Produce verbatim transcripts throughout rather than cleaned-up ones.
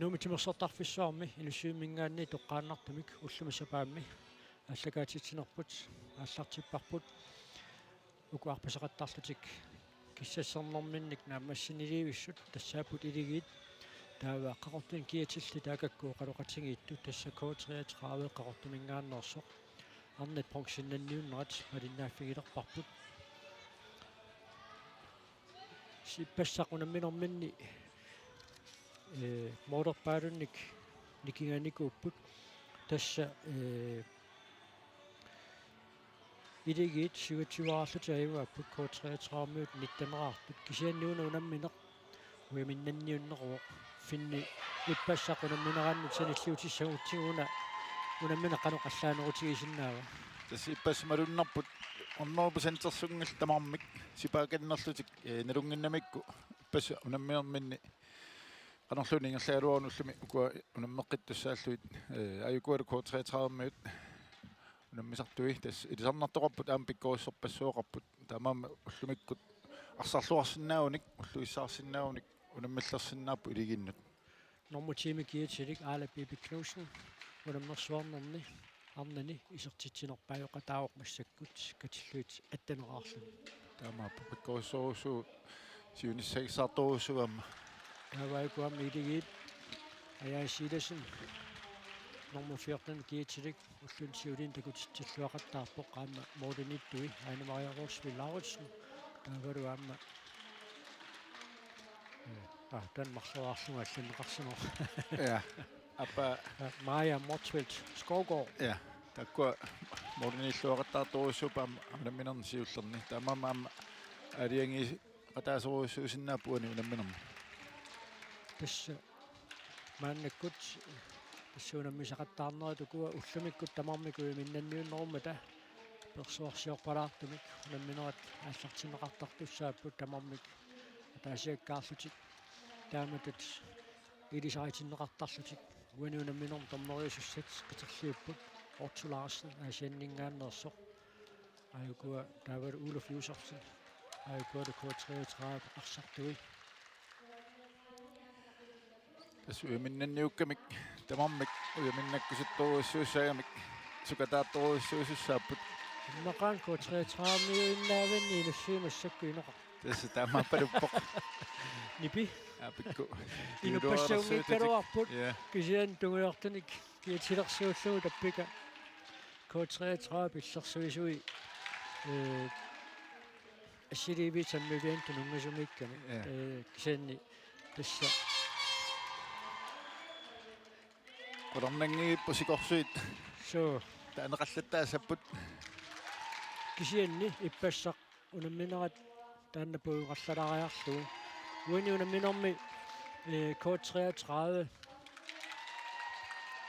Nuummi timersortarfissuarmi Inussivimminngaanniit toqqaannartumik ullumi sapaammi aallakaatitsinerput aallartipparput. Uku arpasaqattaarlutik kissassernerminnik naammassiniliivissut tassaapput Iligiit, taava Qaqortumi kiatillit taakakku oqaloqatigiittut, tassa K treogtredive Qaqortuminngaanneersoq. Arnat bronzennanniunnerat malinnaaffigilerparput. Ippassaq unamminerminni, ee, moolerpaalunnik nikinganikuupput. Tassa, ee, Iligiit syvogtyve-rlutik ajugaapput, K treogtredive-miut nitten-eraartut. Kisianni una unammineq ujaminnanniunneruvoq. Finni ippassaq unamminerannut sanilliutissagutsigu una unammineq qanoq allaanerutigisinnaava? Tassa ippassaq malunnarput hundrede procentersunngillat tamarmik sipaakannerlutik, ee, nalunnginnamikku ippassaq unamminerminni qanorluunniit ingerlagaluaruni ullumi ukua unammeqqittussaallugit, ee, aajukualu K treogtredive-miut unammisartui. Tassa ilisarnartoqarput aamma pikkorissorpassuaqarput. Taamaammat ullumikkut arsarluarsinnaagunik, ulluissaarsinnaagunik unammillersinnaapput Iligiinnut. Normu ti-mi kiatilik Aala Bibi Knudsen unammersuarnerni arnani isertitsinerpaajoqataavoq massakkut katillugit atten-eraarluni. Taamaappoq, pikkorissorujussuuvoq, siunissagissaartorujussuuvoq aamma. Taava aajuku aamma Iligiit Aja Silassen normu fjorten kiatilik ulluni siuliini takutitsilluaqattaarpoq, aamma målimiittui Ane Maria Olsvig Lauritsen. Taavalu aamma, ee, aa, taanna marloriarlunga allanneqarsimavoq. Ja. Aappa. Aa, Maja Motzfeldt Skovgaard. Ja. Taakkua målimiilluaqattaartorujussuupput aamma unamminerni siullerni. Taamaammat aamma aalajangiiqataasorujussuusinnaapput uani unamminermi. Tassa maannakkut tassa unammisaqattaarnerat ukua ullumikkut tamarmik ujaminnanniunnerummata persuarsiorpalaartumik unamminerat aallartinneqartartussaapput tamarmik ataasiakkaarlutik. Taamatut ilisaritinneqartarlutik. Uani unamminermi dommeriusussat qiterliupput Otto Larsen Aasianninngaanneersoq. Aajukua taavalu Oluf Josefsen. Aajukua K treogtredive arsartui. Tassa ujaminnanniukkamik tamarmik ujaminnakkusuttorujussuussaagamik sukataartorujussuusussaapput. Immaqa K treogtredive-miuinnaavinni Inussivik massakkut inoqarpoq. Tassa taamaappaluuppoq. Nipi. Aapikku. Inuppassuunngikkaluarput. Ja. Kisianni tungujortunik kiatilersuullugu tappika K treogtredive pillersuisui, ee, assiliiviit sammivianut tununngasumiikkami. Ja. Ee, kisianni tassa qularnanngivippoq sikorsuit. Suu. Taaneqallattaassapput. Kisianni ippassaq unamminerat taanna puigorlalaariarlugu. Uani unamminermi, ee, K treogtredive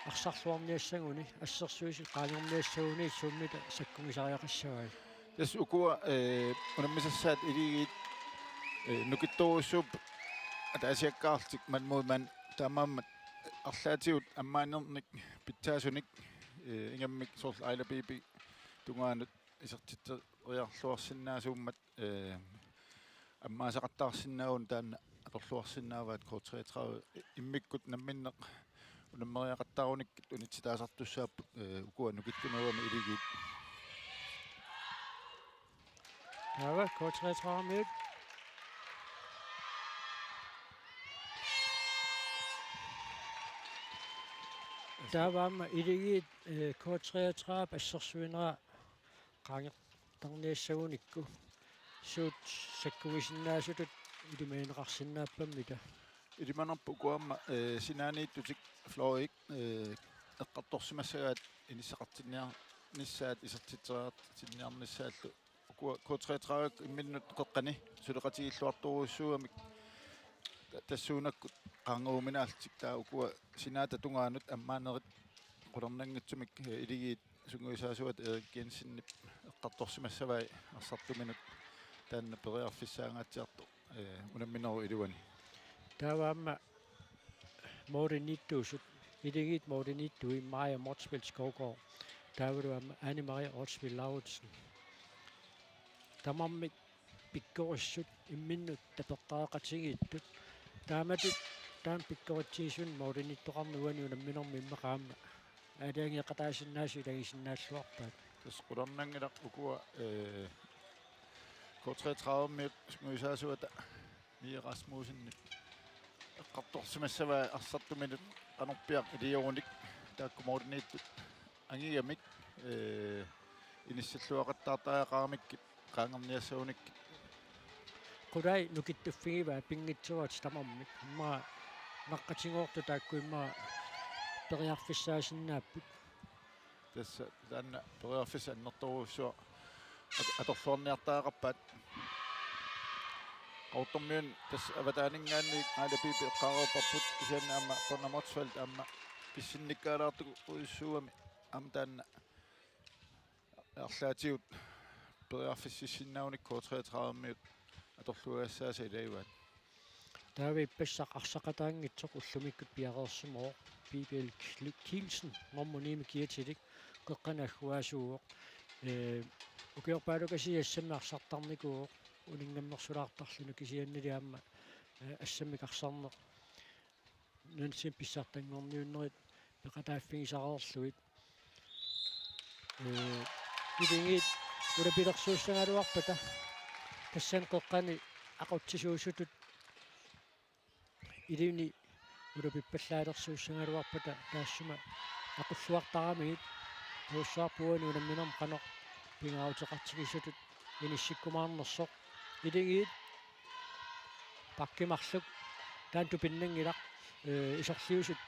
arsarluarniassaguni, assersuisut qaangerniassaguni suummita sakkugisariaqassavai. Tassa ukua, ee, unammisassaat Iligiit, ee, nukittorujussuupput ataasiakkaarlutik man mod mand, taamaammat arlaatigut ammaanernik pitsaasunik, ee, ingammik soorlu Aila Bibi tungaanut isertitseriarluarsinnaasuummat, ee, ammaasaqattaarsinnaagunik taanna atorluarsinnaavaat K treogtredive immikkut namminneq unammeriaqattaarunikkit unitsitaasartussaapput, ee, ukua nukittunerugami Iligiit. Taava K treogtredive-miut. Taava aamma Iligiit, ee, K treogtredive assersuinera qaangertarniassagunikku suut sakkugisinnaasutut ilimagineqarsinnaappammita? Ilimanarpoq ukua aamma, ee, sinaaniittutik fløjit, ee, eqqartorsimassagaat inissaqartinniarnissaat isertitseriartinniarnissaallu. Ukua K treogtredive imminnut qeqqani suleqatigilluartorujussuugamik ta-, tassuunakkut qaangeruminaallutik, taava ukua sinaata tungaanut ammaanerit qularnanngitsumik, ee, Iligiit sungiusaasuata Erik Jensenip eqqartorsimassavai arsartuminut taanna periarfissaangaatsiartoq, ee, unamminerup iluani. Taava aamma målimiittuusut, Iligiit målimiittui Maja Motzfeldt Skovgaard, taavalu aamma Ane Maria Olsvig Lauritsen. Tamarmik pikkorissut imminnut tapeqqaaqatigiittut. Taamatut taama pikkoritsigisumik målimiittoqarneq uani unamminermi immaqa aamma aalajangeeqataasinnaasut ilagisinnaalluarpaat. Tassa qularnanngilaq ukua, ee, K treogtredive-miut sungiusaasuata Mia Rasmussenip eqqartorsimassavaa arsartuminut qanorpiaq iliuunik taakku målimiittut angigamik, ee, inissilluaqattaartariaqaramikkit qaangerniassagunikkit. Qulai nukittuffigivaat pinngitsoorata tamarmik. Immaqa naqqatigoortut taakku immaqa periarfissaasinnaapput. Tassa taanna periarfissaq annertoorujussuaq at-, atorluarniartariaqarpaat. Qaqortormiunit tassa avataaninngaanniit Aala Piipi eqqaareerparput kisianni aamma Bornholm Motzfeldt aamma pissinnikkaalaartorujussuugami aamma taanna arlaatigut periarfississinnaagunik K treogtredive-miut atorluagassaasa ilagivaat. Taava ippassaq arsaqataanngitsoq ullumikkut piareersumooq, P P L Kielsen, normu ni-mi kiatilik, qeqqani agguaasuuvoq. Ee, ukiorpaalukasiit S M-i arsartarnikuuvoq, uninngammersulaartarluni kisiannili aamma, ee, S M-ip arsarneq nunatsinni pissartanngorniunnerit peqataaffigisareerlugit. Ee, iligiit ulapilersuussagaluarpata tassani qeqqani aqutsisuusutut ilini ulapippallaalersuussagaluarpata taassuma aqulluartaramigit, takussavarput uani unamminermi qanoq pingaaruteqartigisutut inissikkumaarnersoq. Iligiit pakki marluk taanna tupinnanngilaq, ee, isorliusut,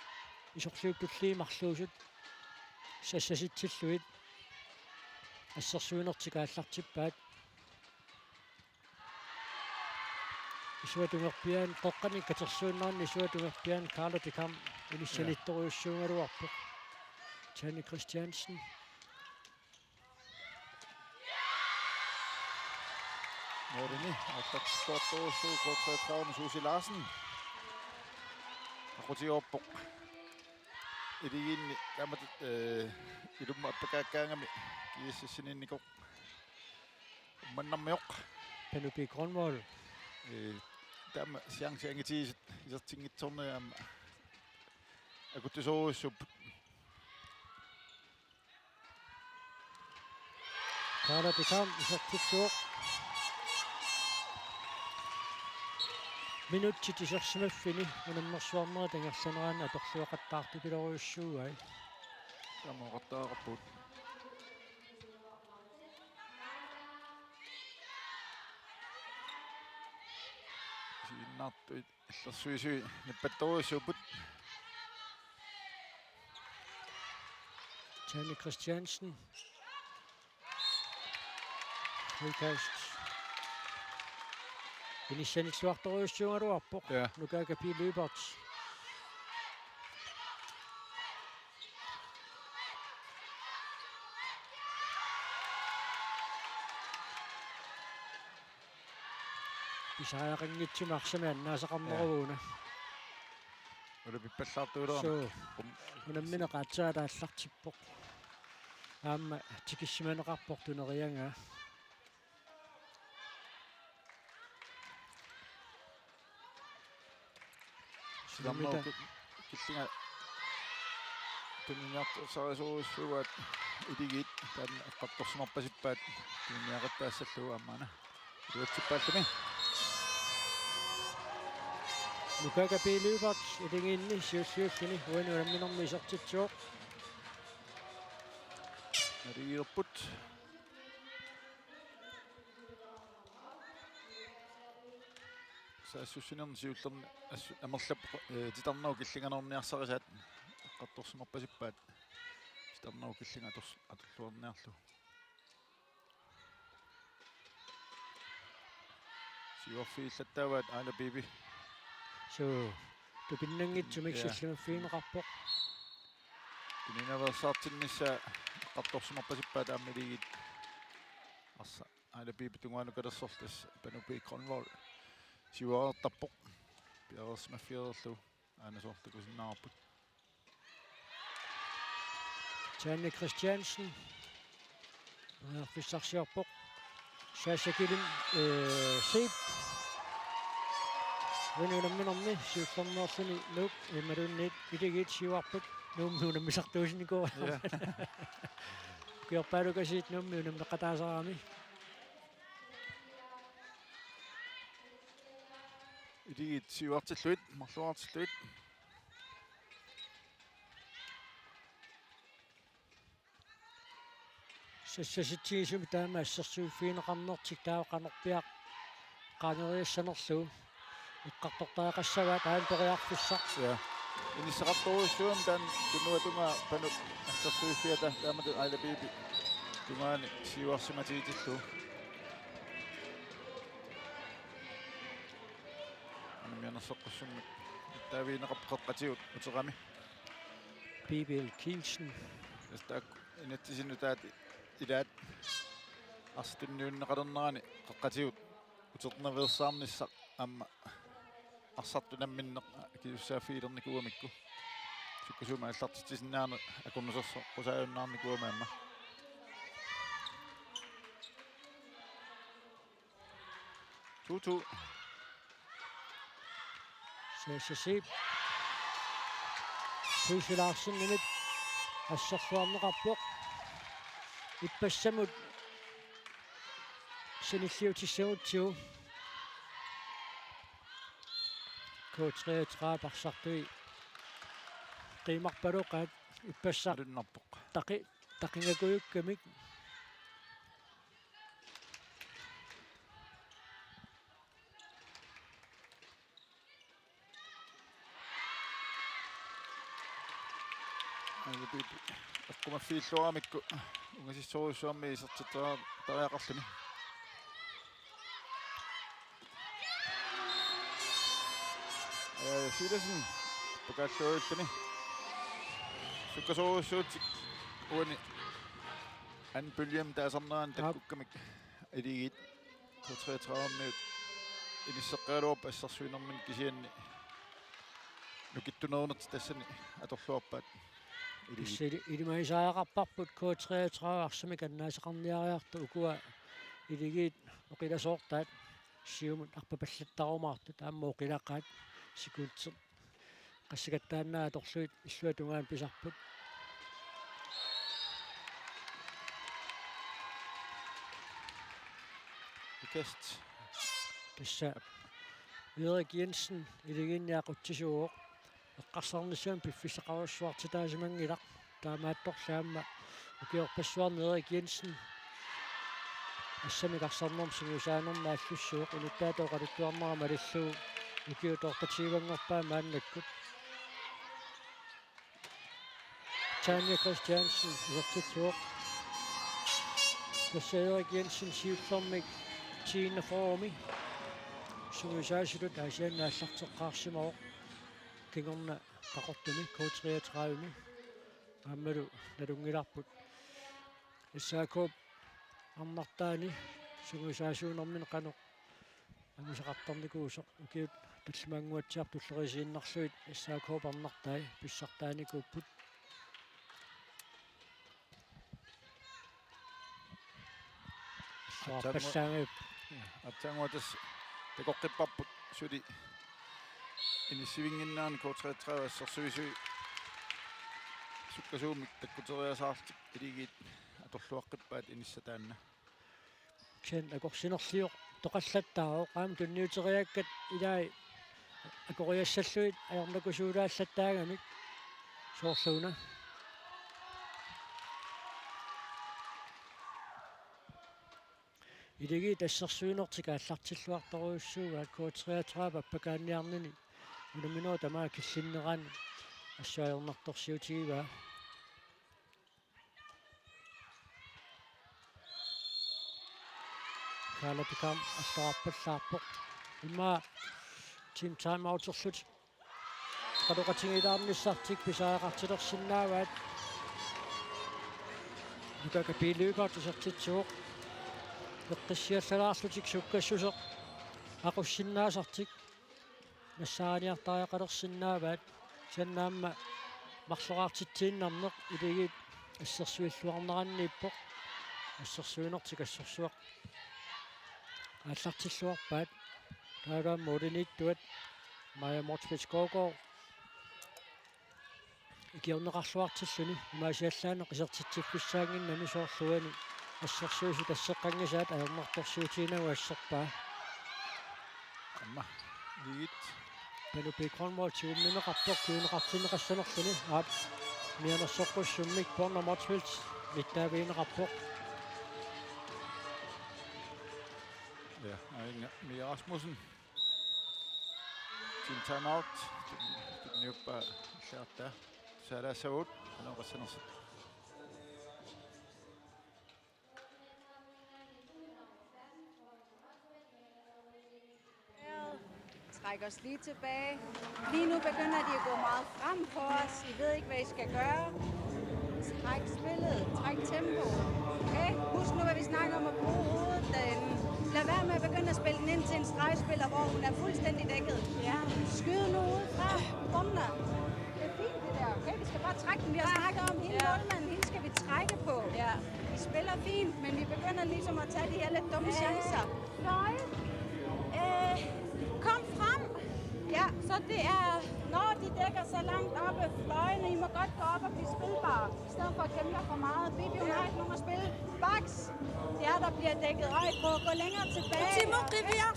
isorliuttut tulliit marluusut sassasitsillugit assersuinertik aallartippaat. Isuata tungerpiaani, qeqqani katersuunneranni Isuata tungerpiaani Karla Dekam inissanittorujussuugaluarpoq. Tanja Christiansen. Målini aallartittuartorujussuuvoq K treogtredive-mi Susie Larsen. Aqutsigoorpoq. Iligiinni taamatut, ee, ilummut appakaakkaangami G S S-iniinnikoq. Uummannarmioq. Panu P. Grønvold. Ee, taama chance angitigisut isertinngitsoornerat aamma akuttusoorujussuupput. Karla Dekam isertittuuvoq. Minutsit isersimaffini unammersuarnerit ingerlaneranni atorluaqattaartupilorujussuugai. Taamaqattaaqarput. Isiginnaartut illersuisui nippattorujussuupput. Tanja Christiansen. Frikast. Inissanilluartorujussuugaluarpoq. Ja. Nukaaka P. Lyberth. Pisariaqanngitsumik arsamik annaasaqarneruvoq una. Ulapippallaartuulerami. Suu. Qum-, unammineq aatsaat aallartippoq. Aamma tikissimaneqarpoq tuneriagaa. Silarnauki killinga tuniniartorsarisoorissuugaat Iligiit taanna eqqartorsimarpasippaat tuniniaqattaassallugu aamma una iluatsippaallumi. Nukaaka P. Lyberth Iligiinni siulliulluni uani unamminermi isertitsivoq. Naligiilerput. Saassussinerni siullerni assu-, amerlap-, ee, titarnerup killinganerniarsarisaat eqqartorsimarpasippaat titarnerup killinga ators-, atorluarniarlugu. Siuarfigillattaavaat Aala Piipi. Suu, tupinnanngitsumik. Ja. Sillimaffigineqarpoq. Tuniniaveersaartinnissaa eqqartorsimarpasippaat aamma Iligiit. Arsa Aala Piipi tungaanukkalersortas Panu P. Grønvold siuareertarpoq. Piareersimaffigereerlugu aana soorlu takusinnaavarput. Tanja Christiansen. Periarfissarsiorpoq. Sasha Kilim, ee, Zeeb. Uani unamminermi siullermeerluni Nuuk imaluunniit Iligiit siuarput Nuummi unammisartuusinikuuara. Ja. Ukiorpaalukasiit Nuummi unammeqataasarami. Iligiit siuartillugit, marluartillugit. Sassasitsigisumik taama assersuiffigineqarnertik taava qanorpiaq qaangeriassanerlugu eqqartortariaqassavaat aamma periarfissaq. Ja. Inissaqartorujussuugami taanna tunuatungaa Panuk assersuiffiata taamatut Aila Piipi tungaani siuarsimatigitillugu. Unamminersoqqussummik taavigineqarpoq Qeqqatigut uterami. P B L Kielsen. Tassa taakku inatsisinut taat ilaat arsaq tunniunneqalernerani Qeqqatigut uternaveersaarnissaq aamma arsartut namminneq akisussaaffigilernikuugamikku. Sukkasuumik aallartitsisinnaaneq akornusersoq qusaajunnaarnikuugami aamma. To to. Sassasiip Puisi Larsenimit asserluarneqarpoq. Ippassamut sanilliutissagutsigu. K treogtredive arsartui qiimarpalooqaat ippassaq. Malunnarpoq. Taqi-, taqigakujukkamik. Aamma Piipi eqqumaffigilluaramikku ungasissorujussuarmik isertitseriaqarluni. Ee, Silasen pakaalluarluni. Sukkasoorujussuupput uani anden bølgemi taasarnerani. Aap. Takkukkamik Iligiit K treogtredive-miut inisseqqagaluarput assersuinermini kisianni nukittunerunertik tassani atorluarpaat Iligiit. Tassa ili-, ilimagisariaqarparput K treogtredive arsamik annaasaqarniariartut ukua Iligiit oqilasoortaat siumut arpapallattarumaartut aamma oqilaqaat sekundit qassakattaannaat atorlugit illuatungaani pisarput. Ikast. Tassa Erik Jensen Iligiinni aqutsisuuvoq. Eqqarsarnissamut piffissaqarujussuartitaasimanngilaq. Taamaattorli aamma ukiorpassuarni Erik Jensen assamik arsarnermut sungiusaanermut aallussuuvoq, inuttaata oqaluttuarnera malillugu ukiut otteogtyve-nngorpaat maannakkut. Tanja Christiansen isertitsivoq. Tassa Erik Jensen siullermik tiinna formi sungiusaasutut Aasianni aallarteqqaarsimavoq kingorna Qaqortumi K treogtredive-mi. Aammalu nalunngilarput S A K-p arnartaani sungiusaasuunermini qanoq angusaqartarnikuusoq. Ukiut tallimaannguatsiartut tulleriiaannarlugit S A K-p arnartai pissartaanikuupput. Aatsaannguaq. Aatsaannguaq tassa takoqqipparput suli inissivinnginnerani K treogtredive assersuisui sukkasuumik takkuteriasaarlutik Iligiit atorluaqqippaat inissat taanna. Kisianni akorsinerlioq toqallattaarpoq aamma tunniuteriakkat ilai akoriassallugit ajornakusuulaallattaagamik soorluuna. Iligiit assersuinertik aallartilluartorujussuugaat K treogtredive appakaanniarnini unamminerup tamaat killinnerani assut ajornartorsiutigivaa. Kaala Pikam allorarpallaarpoq. Immaqa team timeouterlutik qanoqatigiilaarnissartik pisariaqartilersinnaavaat. Nuka Kapiiluipaat isertitsivoq. Eqqissiallalaarlutik sukkassuseq aqussinnaasartik nassaariniartariaqalersinnaavaat. Kisianni aamma marloraartitsiinnarneq Iligiit assersuilluarneranniippoq. Assersuinertik assorsuaq aallartilluarpaat. Taavalu aamma målimiittuat Maja Motzfeldt Skovgaard ikiorneqarluartilluni imaasiallaannaq isertitsiffissaannginnami soorlu uani assersuisut asseqqanngisaat ajornartorsiutiginagu asserpaa. Aamma Liit. Panu P. Grønvold tigummineqarpoq kiuneqartinneqassanerluni. Aap, mianersoqqussummik Borna Motzfeldt nittaavigineqarpoq. Ja, Aringa Mia Rasmussen. Team timeout. Tunniuppaa illaartaa. Saalaassavut. Anoqassanersi. Træk os lige tilbage. Lige nu begynder de at gå meget frem på os. I ved ikke, hvad I skal gøre. Træk spillet. Træk tempoet. Okay? Husk nu, hvad vi snakker om at bruge hovedet derinde. Lad være med at begynde at spille den ind til en stregspiller, hvor hun er fuldstændig dækket. Ja. Skyd nu ud fra bunden. Det er fint, det der. Okay, vi skal bare trække den. Vi har snakket om, hende målmanden, hende skal vi trække på. Ja. Vi spiller fint, men vi begynder ligesom at tage de her lidt dumme chancer. Fløje. Øh, kom frem. Ja, så det er, når de dækker så langt oppe, fløjene, I må godt gå op og blive spilbare. I stedet for at kæmpe for meget. Bibi, hun har ikke nogen at spille. Baks. Det er, der bliver dækket højt på. Gå længere tilbage. Timo, det vil jeg.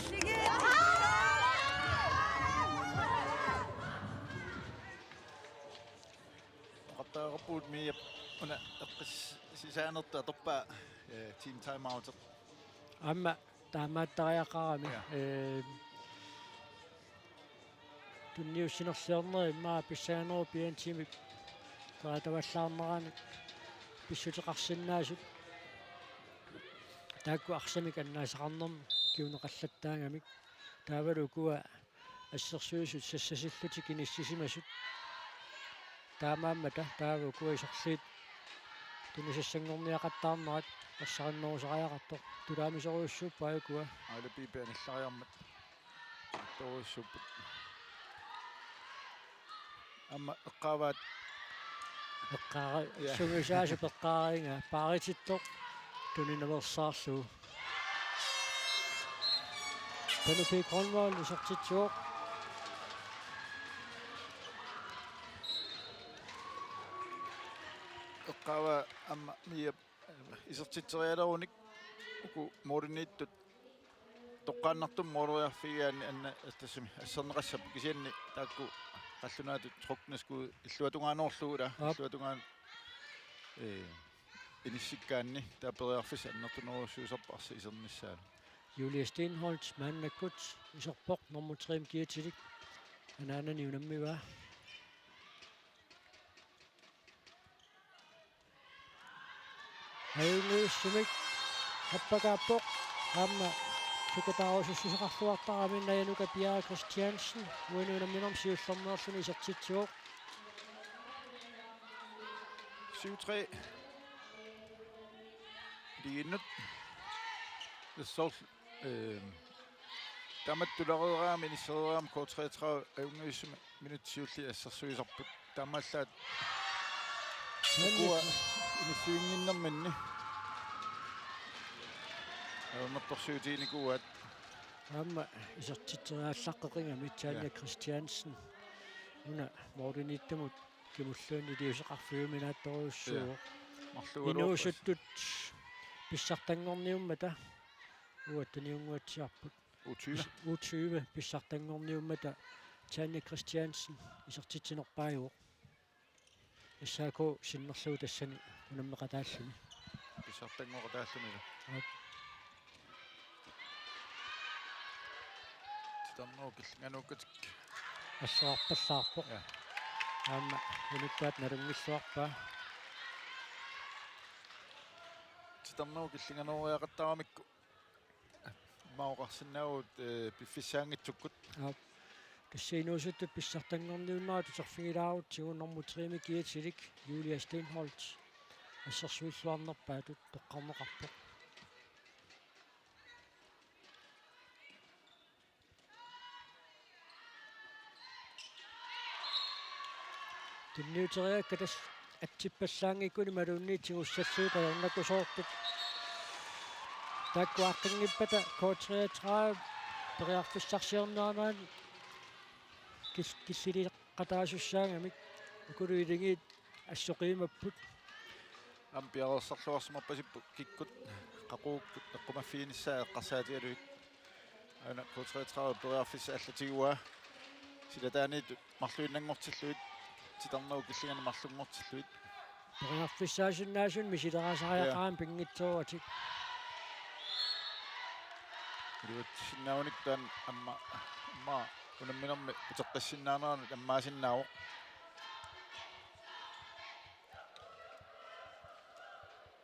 Oqartariaqarpugut Miap una eqqissisaanertut atorpaa, eh, team timeout. Aamma taamaattariaqarami. Ja. Ee, tunniussinerliornerit immaqa pissanganarpoq pian timip peqatavallaarnerani pissuteqarsinnaasut. Taakku arsamik annaasaqarnermi kiuneqallattaagamik. Taavalu ukua assersuisut sassasillutik inissisimasut. Taamaammata taava ukua iserliit tunisassanngorniaqattaarnerat ersarinnerusariaqartoq tulaamisorujussuupput ukua. Aila Piipi anillariarmat. Torujussuupput. Aamma eqqaavaat. Eqqaara-, ja. Sungiusaasup eqqaariga paaritittoq tuninaveersaarlugu. Panu P. Grønvold isertitsivoq. Eqqaavaa aamma Miap isertitserialerunik uku mooriniittut toqqaannartumik mooriarfigigaanni anna-, tassami asserneqassapput kisianni taakku qallunaatut trukne skud illuatungaanorlugu ila. Aap. Illuatungaan-, ee, inissikkaanni taava periarfissat annertunerujussuusarput arsaq isernissaanut. Julia Stenholt maannakkut iserpoq nummer tre-mik kiatilik anaanani unammivaa. Ajunngivissumik appakaappoq aamma sukataarusussuseqarluartarami Najanuka Bjerre Christiansen uani unamminermi siullermeerluni isertitsivoq. Syv tre. Liinnut. Soorlu, øh, taamatut tulareeraangami inissereeraangami K treogtredive ajunngivissumik minutsit siulliit assersuisarput. Taamaallaat ukua inissiinnginnerminni ajornartorsiutiginikuuaat. Aamma isertitseriaallaqqeqigami Tanja, ja, Christiansen. Una mooriniittumut kimulluunniit iliuuseqarfiuminaattorujussuuvoq. Ja. Marluugaluarpas. Inuusuttut pissartanngorniummata uattuniunnguatsiarput. U tyve. Pis-, U tyve pissartanngorniummata Tanja Christiansen isertitsinerpaajuvoq. S A K sinnerlugu tassani unammeqataalluni. Pissartanngoqataalluni. Aap. Titarnerup killinganuukkatik. Assoorpallaarpoq. Ja. Aamma inukkaat nalunngilluarpaa. Titarnerup killinganoriaqattaramikku. Immaqa oqarsinnaavugut, eh, piffissaanngitsukkut. Aap. Tassa inuusuttut pissartanngorniunnerat uterfigilaarutsigu nummer tre-mik kiatilik Julia Stenholt assersuilluarnerpaatut toqqarneqarpoq. Tunniuteriakka tassa atsippallaanngikkuni imaluunniit tigussallugit ajornakusoortut. Taakku aaqqinngippat K treogtredive periarfissarsiornerani kil-, killiliiqataasussaagami. Ukulu Akuleriit assoqiimapput. Aamma piareersarluarsimappasipput kikkut qaqugukkut eqqumaffiginissaat eqqarsaatigalugit. Aana K treogtredive periarfissat allatiguaa. Silataaniittut marluinnanngortillugit. Titarnerup killinganni marlunngortillugit. Periarfissaasinnaasunik misileraasariaqarami. Ja. Pinngitsooratik. Iluatsinnaavunik taanna aamma, aamma unamminermi uteqqissinnaaneranut ammaasinnaavoq.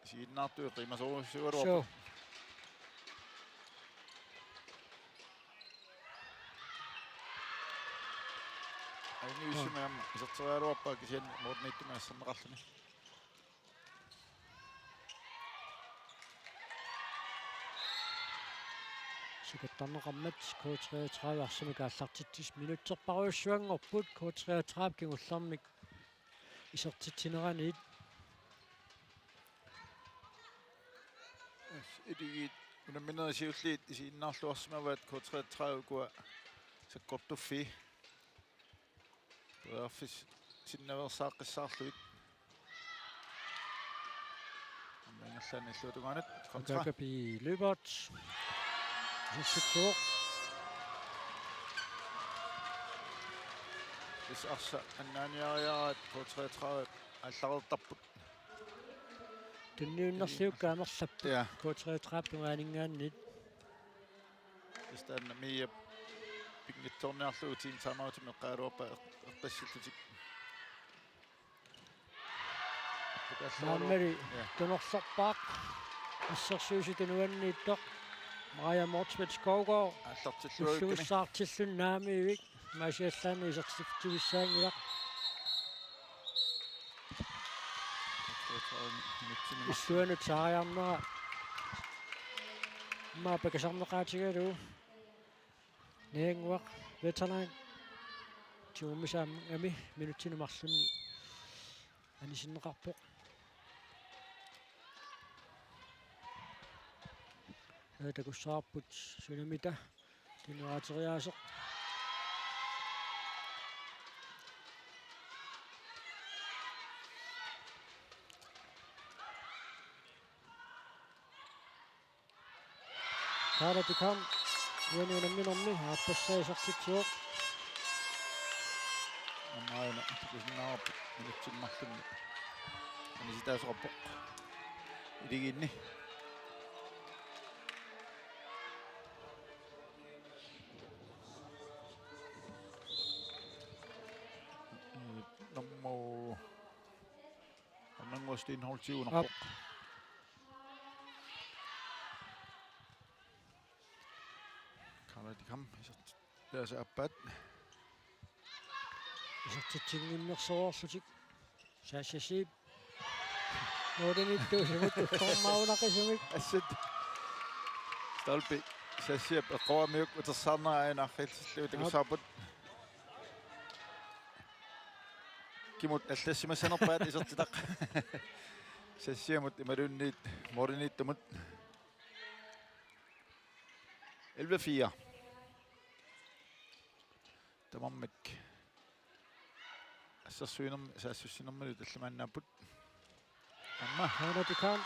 Isiginnaartui qiimasoorujussuugaluarput. Suu. Aini uissumi aamma iserteriaraluarpaa kisianni moorniittumik asserneqarluni. Sukattarneqarmat K treogtredive arsamik aallartitsisut minutserparujussuanngorput K treogtredive kingullermik isertitsineraniit. Iligiit unamminerit siulliit isiginnaarluarsimavaat K treogtredive ukua sakkortuffii. Periarfissinnaveersaaqqissaarlugit. Aamma ingerlaannaq illuatungaanut kontra. Kakapi Lyberth. Isertitsivoq. Tassa arsaq annaaniariaraat K treogtredive aallareertarput. Tunniunnerliukkaat amerlapput. Ja. K treogtredive tungaaninngaanniit. Tassa taanna Mia pinngitsoorniarlugu timeoutimi eqqagaluarpaa eq-, eqqissillutik. Naammari. Ja. Tunorlerpaaq. Assersuisut tunuanniittoq. Maja Motzfeldt Skovgaard. Aallartilluarukkami. Ulluissaartilluni naamiivik. Imaasiallaannaq isertitsivissaanngilaq. Illuanut saariarnera. Immaqa pakasarneqaatigalugu. Niannguaq Veteran. Tigummissagami minutsini marlunni anisinneqarpoq. Ee, takussavarput sunamita tunniuteriaaseq. Kaala Tikam uani unamminermi aappassaa isertitsivoq. Aamma aana takusinnaavarput minutsini marlunni anisitaasoqarpoq. Iligiinni. Nummer Arnannguaq Steenholdtigunarpoq. Aap. Kaala Tikam isertitaasaappaat. Isertitsinnginnersoorlutik. Sasha Zeeb. Nuulinittuusimut ukkormaunaqisumik. Assut. Stolpe. Sashiap eqqoramiuk utersaarnera aana arriillutillugu. Aap. Takussavarput. Kimut allassimassanerpaat isertitaq. Sashiamut imaluunniit mooriniittumut. Elleve fire. Tamarmik assersuinermi saassussinermilu tallimaannaapput. Aamma. Kaala Tikam.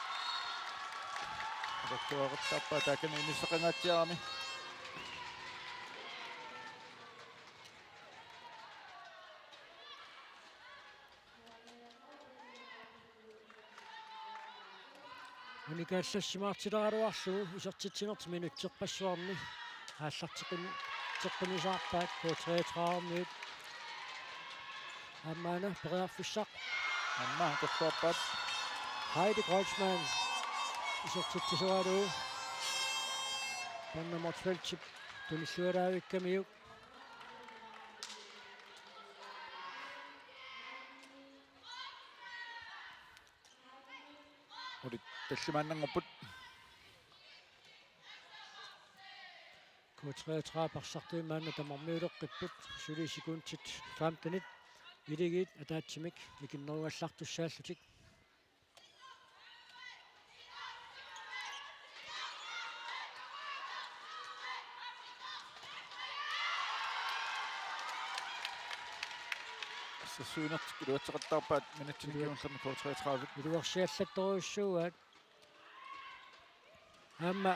Atortuarettaarpaa taakkani inissaqangaatsiarami. Unikaallassimaartileraluarlugu isertitsinertik minutserpassuarni aallarteqqin-, teqqinnisaarpaat K treogtredive-miut. Aamma aana periarfissaq. Aamma atorluarpaat. Heidi Kreutzmann isertitsisoralugu. Panna Motzfeldtip tunillualaavikkamiuk. Ulit tallimaannanngorput. K treogtredive parsartuit maanna tamarmiuleqqipput, suli sekundit femtenit iligiit ataatsimik ikinnerugallartussaallutik. Tassuunertik iluatseqattaarpaat minutsinit Iluat- kingullerni K treogtredive. Iluarsiallattorujussuugaat. Aamma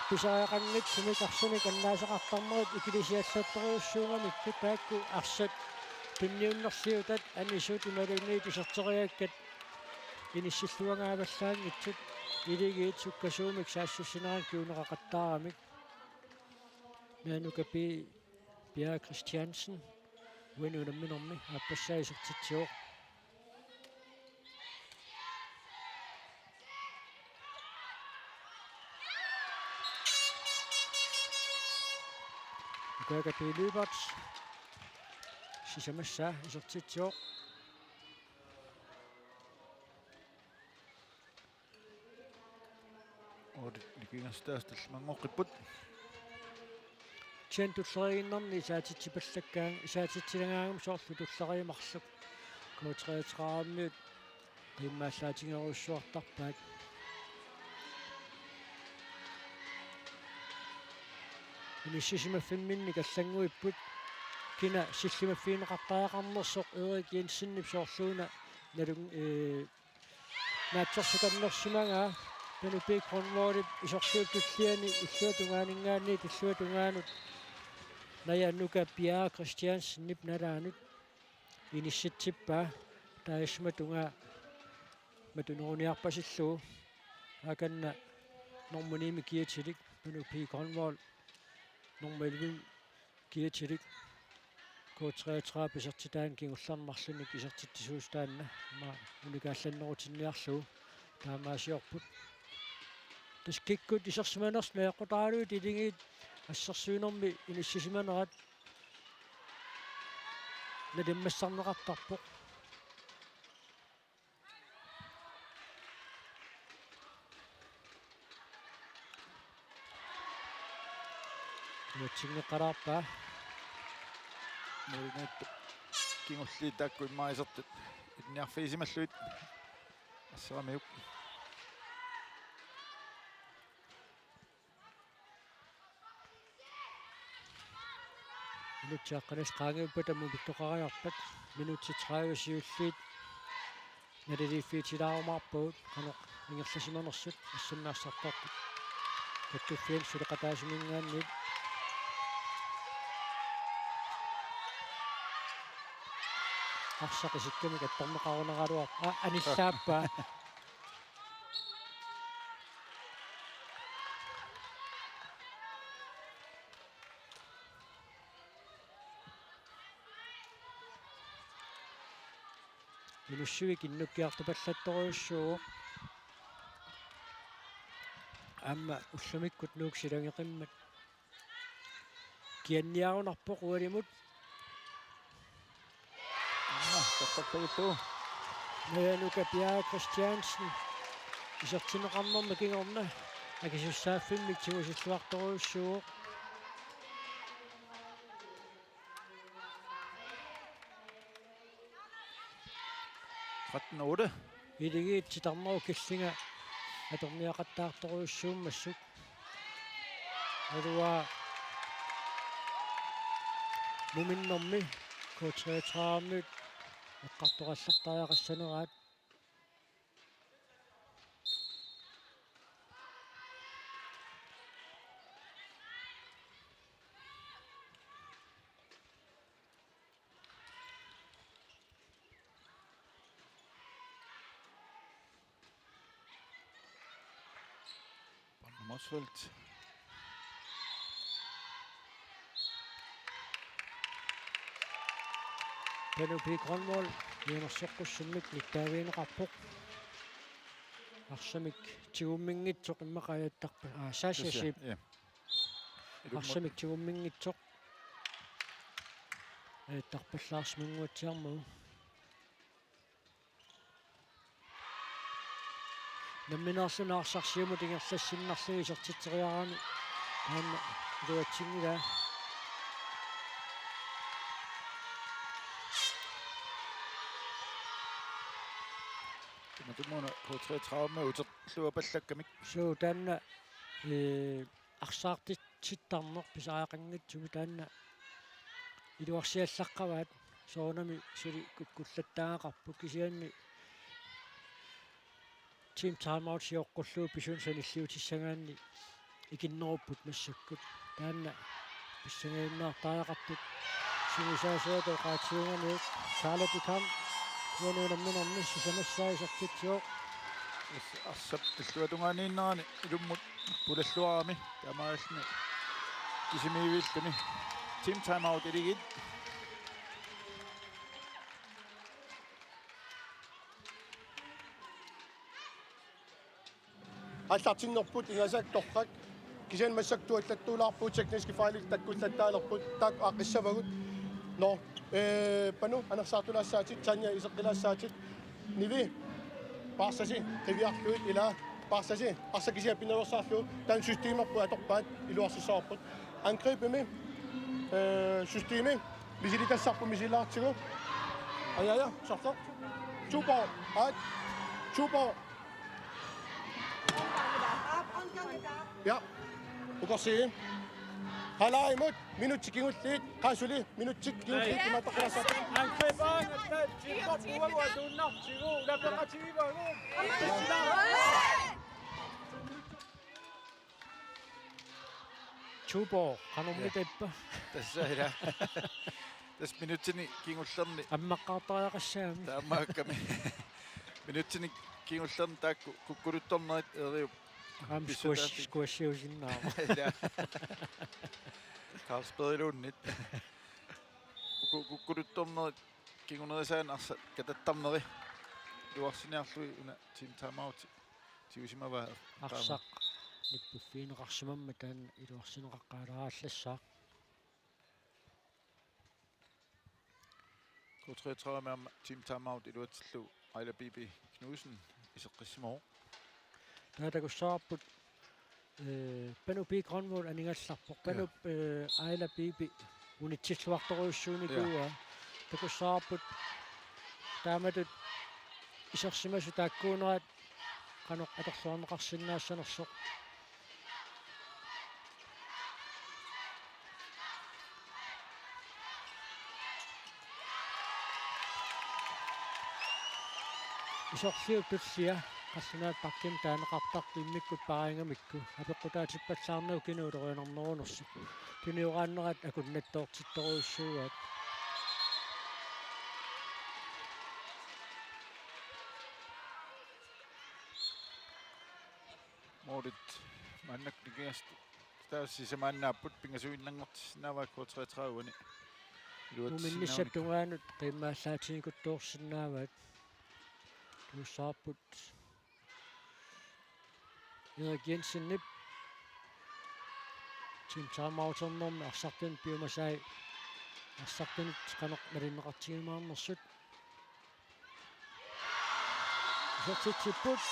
pisariaqanngitsumik arsamik annaasaqartarnerit ikilisiallattorujussuugamikkit taakku arsat tunniunnerliutat anisut imaluunniit iserteriakkat inissilluangaavallaanngitsut iligiit sukkasuumik saassussinerannik kinguneqaqattaaramik. Nanook P-, Pia Christiansen uani unamminermi aappassaa isertitsivoq. Ukaka P. Lyberth sisamassaa isertitsivoq. Otte nikingassutaasut tallimanngoqqipput. Tjent tulleriiginnarni isaatitsipallakkaa-, isaatitsilagaangama soorlu tulleriit marluk K treogtredive-miut qiimmaallaatigerujussuartarpaat. Inissisimaffimmik allannguipput kina sillimaffigineqartariaqarnersoq Erik Jensenip soorluuna nalun-, ee, naatsorsukannersimagaa Panu P. Grønvoldip iserluup tulliani illuatungaaninngaanniit illuatungaanut Naja Nuka Pia Christiansenip nalaanut inissitsippaa taassumatungaa matuneruniarpasillugu. Akanna normu ni-mi kiatilik Panu P. Grønvold normu elleve kiatilik K treogtredive isertitaani kingullerni marlunnik isertitsisuusoq taanna aamma unikaallannerutinniarlugu taamaasiorput. Tassa kikkut isersimanersut najoqqutaraluit iligiit assersuinermi inissisimanerat nalimmassarneqartarpoq. Iluatsinngikkaluarpaa. Målimiittut kingulliit taakku immaqa isertut ilinniarfigisimallugit asseramiuk. Minutsit aqqaneq qaangiuppata mumuttoqariarpat minutsit tredive siulliit naliliiffigitilaarumaarpagut qanoq ingerlasimanersut assannarsartarput. Kattuffianni suleqataasuminngaanniit arsaq isikkamik attorneqarunaraluarpaa, aa, anillaappaa. Inussivik innukkiartupallattorujussuuvoq. Aamma ullumikkut Nuuk silageqimmat kianniarunarpoq ualimut. Aamma, tortortaguttu. Naja Nuka Pia Christiansen isertinneqarnerma kingorna akisussaaffimmik tigusilluartorujussuuvoq. Tretten otte. Iligiit titarnerup killinga atorniaqattaartorujussuummassuk. Aluaa muminnermi K treogtredive-miut eqqartoqallartariaqassaneraat. Motzfeldt. Panu P. Grønvold mianersoqqussummik nittaavigineqarpoq. Arsamik tigumminngitsoq immaqa ajattarpa-, aa, Sasha Sasha, Sheep. Ja. Ilumut. Arsamik tigumminngitsoq ajattarpallaarsimanguatsiarmagu. Nammineerluni arsaq siumut ingerlassinnarlugu isertitseriarami. Aamma iluatsinngilaa. Imatumuuna K treogtredive-mi uterluapallakkamik. Suu, taanna, ee, arsaartitsittarneq pisariaqanngitsumik taanna iluarsiallaqqavaat, soorunami suli kukkullattaagaqarput, kisianni team timeout sioqqullugu pisunik sanilliutissagaanni ikinnerupput massakkut. Taanna pissangaginnaartariaqartut sungiusaasuata oqaatsiuganiuk. Saalapikam uani unamminermi sisamassaa isertitsivoq. Arsap tulluatungaaniinnerani ilummut pulalluarami taamaalilluni kisimiivilluni. Team timeout Akuleriit. Aallartinnerput ingasak torrak. Kisianni massakkut tuallattuulaarpugut, tekniske fejlit takkullattaalerput, taakku aaqqissavagut. Nå, eh, Panu, anersaartulaassaatit, Tanja, iseqqilaassaatit. Nivi, paarsasi qiviarlugit, ilaa, paarsasi arsaq kisiat pinaveersaarlugu, taanna systemerput atorpaat, iluarsissavarput. Angribimi, eh, systemi misilitassarput, misililaartigu. Aja, aja, sartoq. Tuborg, aat. Tuborg. Ja. Ukorsi. Halvlegimut minutsit kingulliit, qaa suli minutsit kingulliit. Imaattoqqilaassapput. Angriber, Tuborg, uagut atuinnartigu, ulapeqatigivagut. Tuborg, qanormita ippa? Tassa ila. Tassa minutsini kingullerni. Ammaqqaartariaqassaami. Taamaakkami. Minutsini kingullerni taakku kukkuluttornerit Eriup. Aamma pissutaafik. Squash, squashiusinnaavoq. Ila. Carlsbergiluunniit. Ku-, kukkuluttornerit kingunerisaanik arsaq katattarneri. Iluarsiniarlugit una team timeout tigusimavaa. Arsaq nippiffigineqarsimammat taanna iluarsineqaqqaalaarallassaaq. K treogtredive aamma team timeout iluatsillugu Aila Bibi Knudsen iseqqissimavoq. Taava takussavarput, eh, Panu P. Grønvold anigallarpoq. Panu, ja, eh, Aila Bibi unitsilluartorujussuunikuuaa. Ja. Takussavarput taamatut isersimasut taakkuunerat qanoq atorluarneqarsinnaassanersoq. Isorliup tullia qallunaat parkimi taaneqartartoq immikkut paarigamikku apeqqutaatippallaarnagu kina ulorianarnerunersoq. Tunioraannerat akunnattoortittorujussuugaat. Målit maannakkut nikingassat taava sisamaannaapput, pingasuinnanngortissinnaavaat K treogtredive-ni. Iluatsissinnaavunik. Muminnissap tungaanut qiimmaallaatigiikuttoorsinnaavaat. Tuussaarput Erik Jensenip team timeouternermi arsartanut piumasai arsartanut qanoq malinneqartigiumaarnersut. Isertitsipput.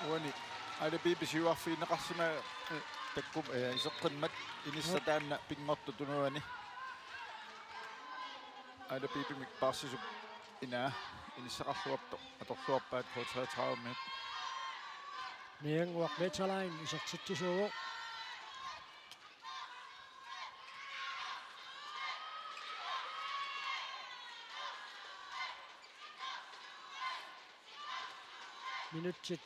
Uani Aila Bibi siuarfigineqarsimasoq, eh, takkum, eh, iseqqimmat inissaq, joo, taanna pinngortoq tunuani. Aila Bibimik paarsisup inaa inissaqarluartoq atorluarpaat K treogtredive-miut. Nianguaq Veterlain isertitsisuuvoq. Minutsit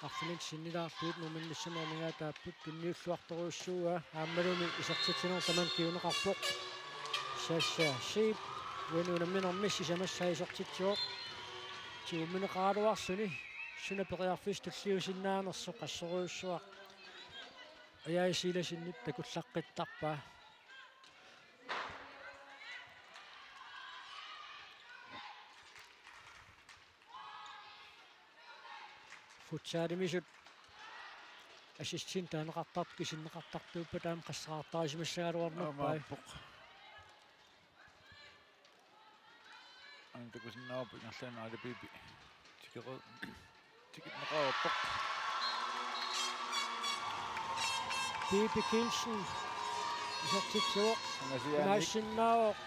arfineq-marluk sinnilaarlugit Muminnissamut amigaataapput, tunniulluartorujussuuaa, aammalumi isertitsineq tamanna kinguneqarpoq. Sasha Zeeb uani unamminermi sisamassaa isertitsivoq. Tigummineqaraluarluni suna periarfissaq tulliusinnaanersoq, qassorujussuaq Ajai Silasenip takullaqqittarpaa. Futsalimisut assistent taaneqartartut kisinneqartartuuppat aamma qassaqartarisimassagaluarnerpai. Aamma aappoq. Aamma takusinnaavarput ingerlaannaq Aila Bibi. Tikere-, tikinneqareerpoq. Bibi Kielsen isertitsivoq. Angasiaannik. Imaassinnaavoq.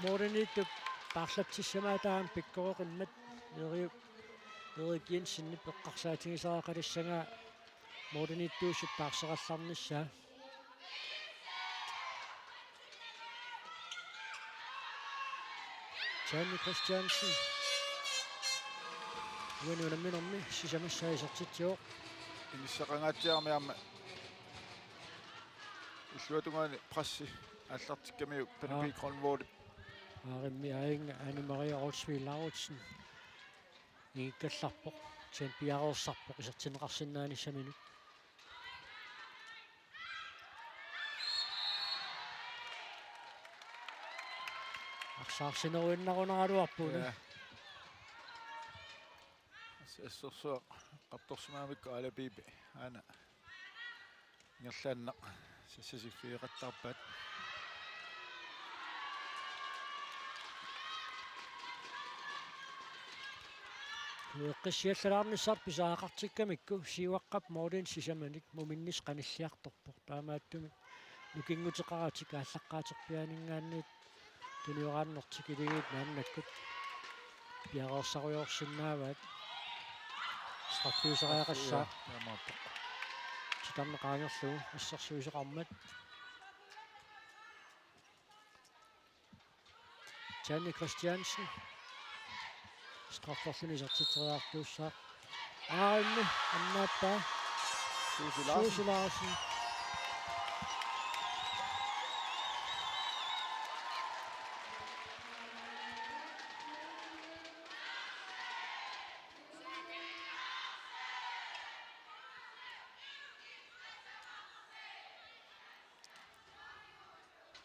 Målimiittup paarlatsissamaata aamma pikkoreqimmat. Erik, Erik Jensenip eqqarsaatigisariaqalissagaa. Morten Ittuusup taarserallarnissaa. Janni Christiansen. Uani unamminermi sisamassaa isertitsivoq. Inissaqangaatsiarami aamma illuatungaani pressi aallartikkamiuk Panupi Aa. Grønvold. Aarimmi aajunga Anne Marie Olsvig Lauritsen. Ingikkallarpoq, Jan piareersarpoq isertinneqarsinnaanissaminut. Arsaarsineruinnarunaraluarput. Ja. As-, assersuaq eqqartorsimagamikkit Aala Piipi aana ingerlaannaq sassasiffigeqattaarpaat. Eqqissiallalaarnissarput pisariaqartikkamikku siuaqqap Morten sisamanik muminnis qanilliartorpoq. Taamaattumik nukinguteqaratik aallaqqaaterpiaaninngaanniit tunioraannertik iligiit maannakkut piareersarujoorsinnaavaat. Straffiusariaqassaaq. Straffi, ja, taamaappoq. Titarneq qaangerlugu assersuisoqarmat. Janni Christiansen. Strafferluni isertitseriartuussaaq. Aarimmi annaappaa. Suusi Larsen. Suusi Larsen.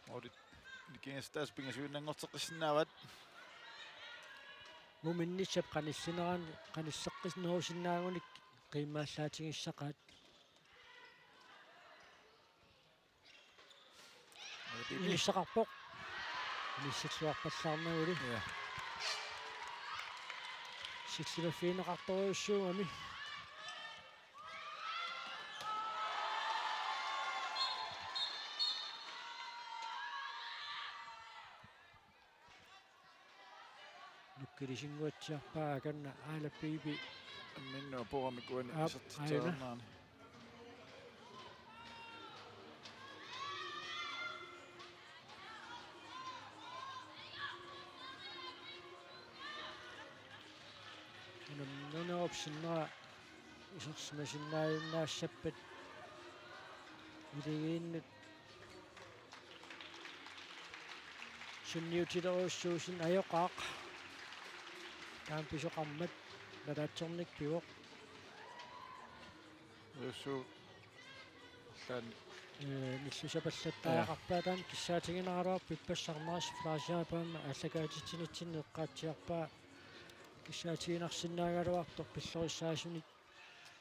Morten nikingassutaasut pingasuinnanngorteqqissinnaavaat. Muminnissap qanillinerani, qanilleqqinnerusinnaagunik qiimmaallaatigissaqaat. Aala Piipi. Inissaqarpoq. Inissilluarpallaarnaguli. Ja. Sillimaffigineqartorujussuugami. Nukkilisinnguatsiarpaa akanna Aala Piipi. Amminnut apuramik uani. Aap, isertitseriarnerani. Unamminerup sinnera isersimasinnaajunnaassappata iligiinnut sunniutilerujussuusineq ajoqaaq. Taama pisoqarmat nalaatsornik pivoq. Usu allaan. Ee, nillusapallattariaqarpaa. Ja. Taanna kissaatiginaraluarpoq ippassaq Anders Fleischer aamma aallakaatitsinitsinni eqqaatsiarpaa. Kissaatiginarsinnaagaluartoq pillorissaasunik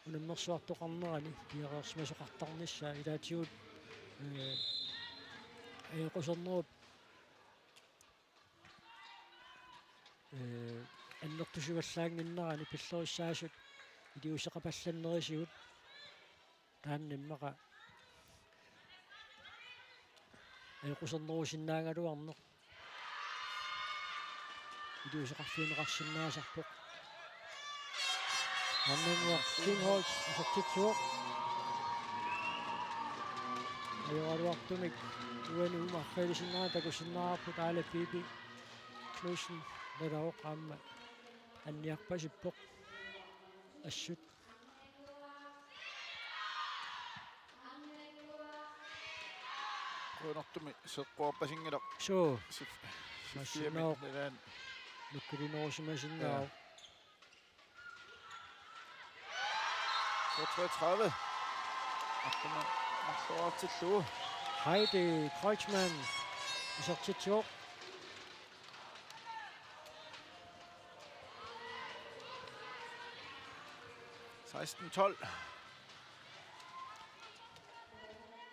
unammersuartoqarnerani piareersimasoqartarnissaa ilaatigut, ee, ajoqusernerup, ee, annertusivallaannginnerani pillorissaasut iliuuseqapallannerisigut taanna immaqa ajoqusernerusinnaagaluarneq iliuuseqarfigineqarsinnaasarpoq. Arnannguaq Steenholdt isertitsivoq. Ajoraluartumik uani uuma arriilisinnera takusinnaavarput Aala Piipi Knudsen nalavoq aamma anniarpasippoq. Assut. Qujanartumik seqquarpasinngilaq. Suu. Sif-, siffiami. Massinnaavoq. Nalaani. Nukkilinerusimasinnaavoq. Ja. K treogtredive. Artuma marloraartillugu. Heidi Kreutzmann isertitsivoq. Seksten tolv.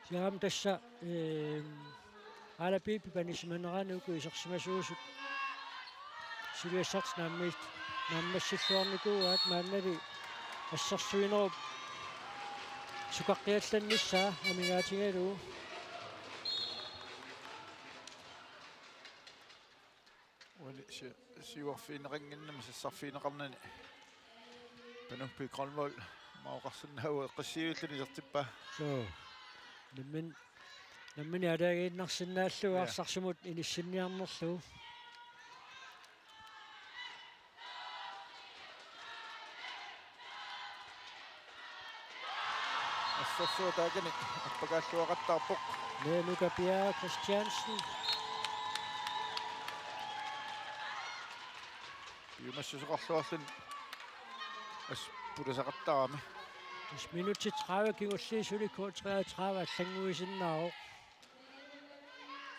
Siam tassa, ehm, Aala Piipi panisimanerani uku isersimasuusut suliassartik naammis-, naammassilluarnikuuaat maannali assersuinerup sukaqqiallannissaa amigaatigalugu. Uani si-, siuarfigineqannginnami sassarfigineqarnani Panupi Grønvold Maoqarsinnaavoq eqqissiivilluni isertippaa. Suu. Nammin nammineq aalajangiinnarsinnaallugu Ja. Arsarsuarmut inissinniarnerlugu. Assersuaq taakani appakaalluaqattaarpoq. Nuka Bjerre Christiansen. Piumassuseqarluarluni assut pulasaqattaarami. Tassa minutsit tredive kingulliit suli K treogtredive allannguisinnaavoq.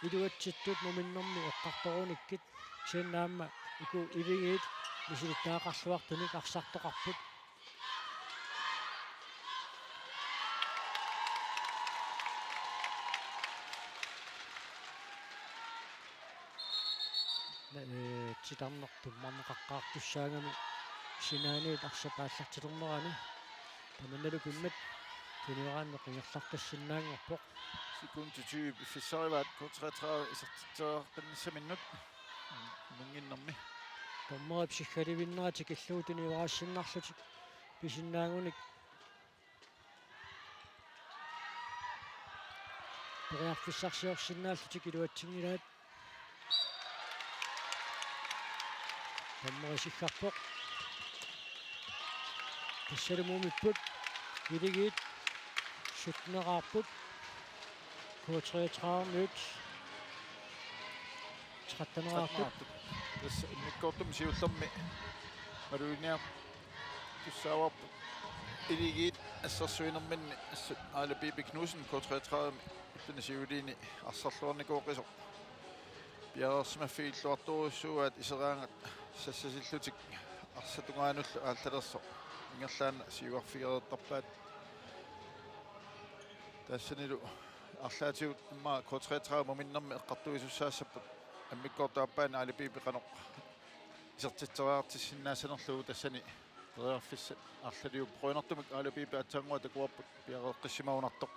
Iluatsittut muminnermi eqqartorunikkit. Kisianni aamma uku Iligiit misilittagaqarluartunik arsartoqarput. Na-, ee, titarneq tummarneqaqqaartussaagami sinaaniit arsap aallartilernerani. Tamannalu pimmat tunioraaneq ingerlaqqissinnaanngorpoq. Sekundit tyve piffissarivaat K treogtredive isertitseriartinnissaminnut. Muminnermi. Dommerip siggalivinnera tikillugu tunioraassinnarlutik pisinnaagunik periarfissarsiorsinnaallutik iluatsinngilaat. Dommeri siggarpoq. Tassalu mumipput. Iligiit sytteneraarput. K treogtredive-miut tretteneraarput. Tassa immikkoortumi siullermi maluginiartussaavarput. Iligiit assersuinerminni assut Aala Piipi Knudsen K treogtredive-mi ulluni siuliini arsarluarnikooqisoq. Piareersimaffigilluartorujussuugaat iseraangat sassasillutik arsap tungaanullu aallalersoq ingerlaannaq siuarfigereertarpaat. Tassanilu arlaatigut immaqa K treogtredive muminnermi eqqartuisussaassapput, immikkoortup aappaani Aala Piipi qanoq isertitseriartissinnaassanerlugu. Tassani periarfissat arlaliuppoq. Qujanartumik Aala Piipi aatsaannguaq takuarput piareeqqissimagunartoq.